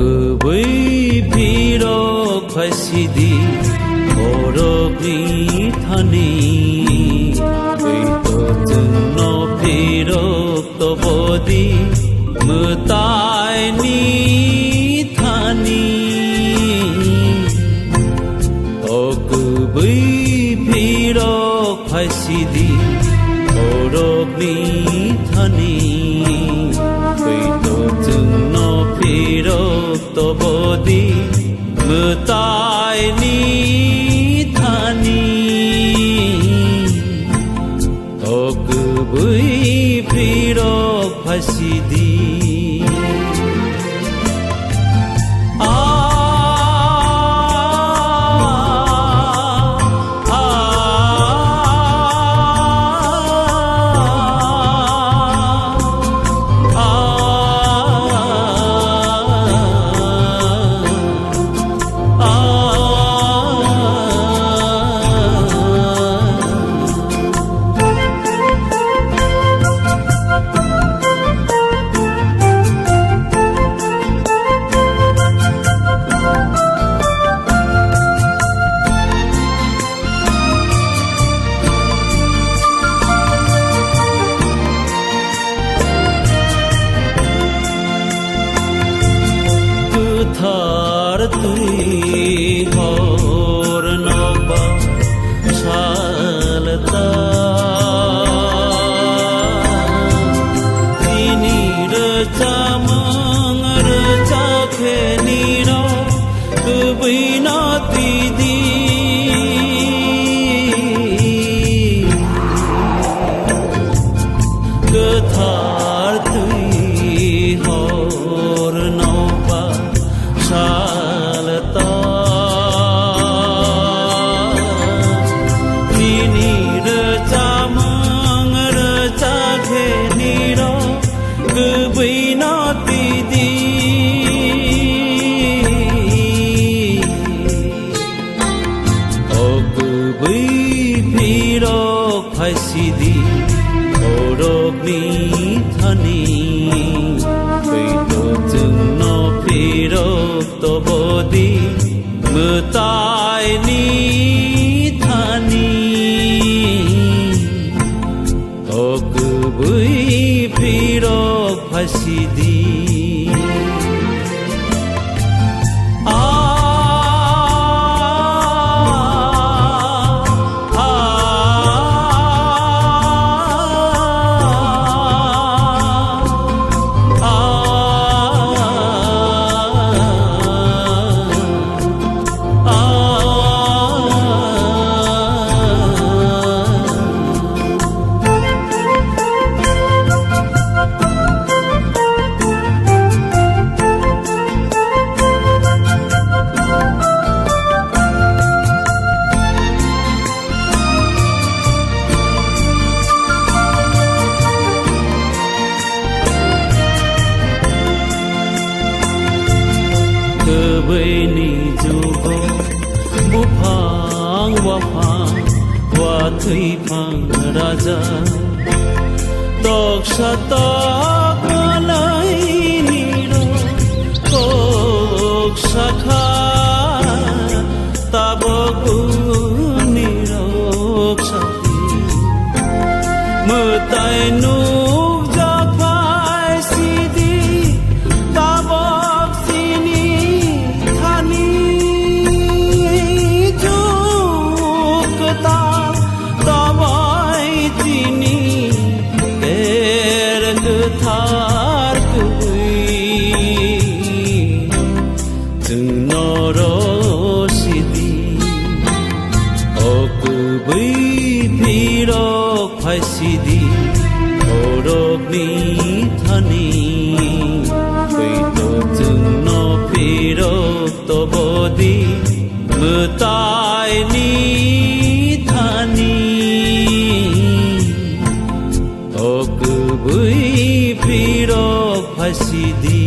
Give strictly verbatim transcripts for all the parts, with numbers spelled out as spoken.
Kubui phirok phaisidi borokni thani, tei to chwngno phirok tobodi mwtaini thani. O kubui phirok phaisidi borokni thani, tei to chwngno phirok tobodi mwtaini thani. O kubui phirok phaisidi. Kwthar twi hor nokbar salta, tini rwchapmung rwchapkhe nirok kubui no tidi. Kwthar twi hor nokbar salta, tini rwchapmung rwchapkhe nirok kubui no tidi. O kubui phirok phaisidi borokni thani, tei to chwngno phirok tobodi mwtaini thani. O kubui phirok phaisidi. Kwbwini jugo buphang waphang watwi phang raja, toksa tok mwnaini rok kok sakha. Tabok uni rok sati mwtai nukjak phai sidi, tabok chini thani juk kwtal, tabai chini ter kwthar kwbwi. Chwng norok sidi, o kwbwi phirok phai sidi, borokni thani. Tei to chwngno phirok tobodi, mwtaini thani. O kwbwi phirok phai sidi.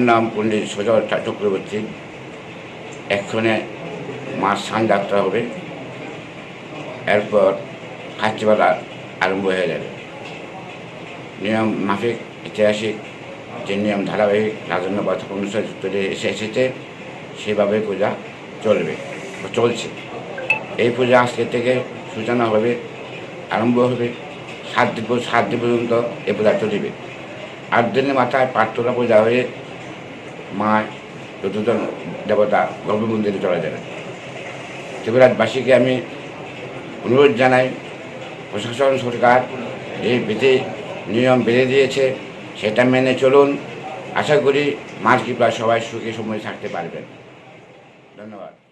নাম পণ্ডিত সুজয় চক্রবর্তী। এক্ষণে মাছ সান যাত্রা হবে, এরপর খাচ্চিপাড়া আরম্ভ হয়ে যাবে। নিয়ম মাফিক ঐতিহাসিক যে নিয়ম ধারাবাহিক রাজন্য প্রথা অনুসারে যুক্ত হয়ে এসে এসেছে, সেভাবে পূজা চলবে বা চলছে। এই পূজা আজকে থেকে সূচনা হবে, আরম্ভ হবে, সাত দিন পর-, সাত দিন পর্যন্ত এই পূজা চলিবে। আট দিনের মাথায় পাটতলা পূজা হয়ে মা চতুর্দশ দেবতা গর্ভ মন্দিরে চলে যাবে। ত্রিপুরাবাসীকে আমি অনুরোধ জানাই, প্রশাসন সরকার যে বিধি নিয়ম বেঁধে দিয়েছে, সেটা মেনে চলুন। আশা করি মার কৃপা সবাই সুখে সময় থাকতে পারবেন। ধন্যবাদ।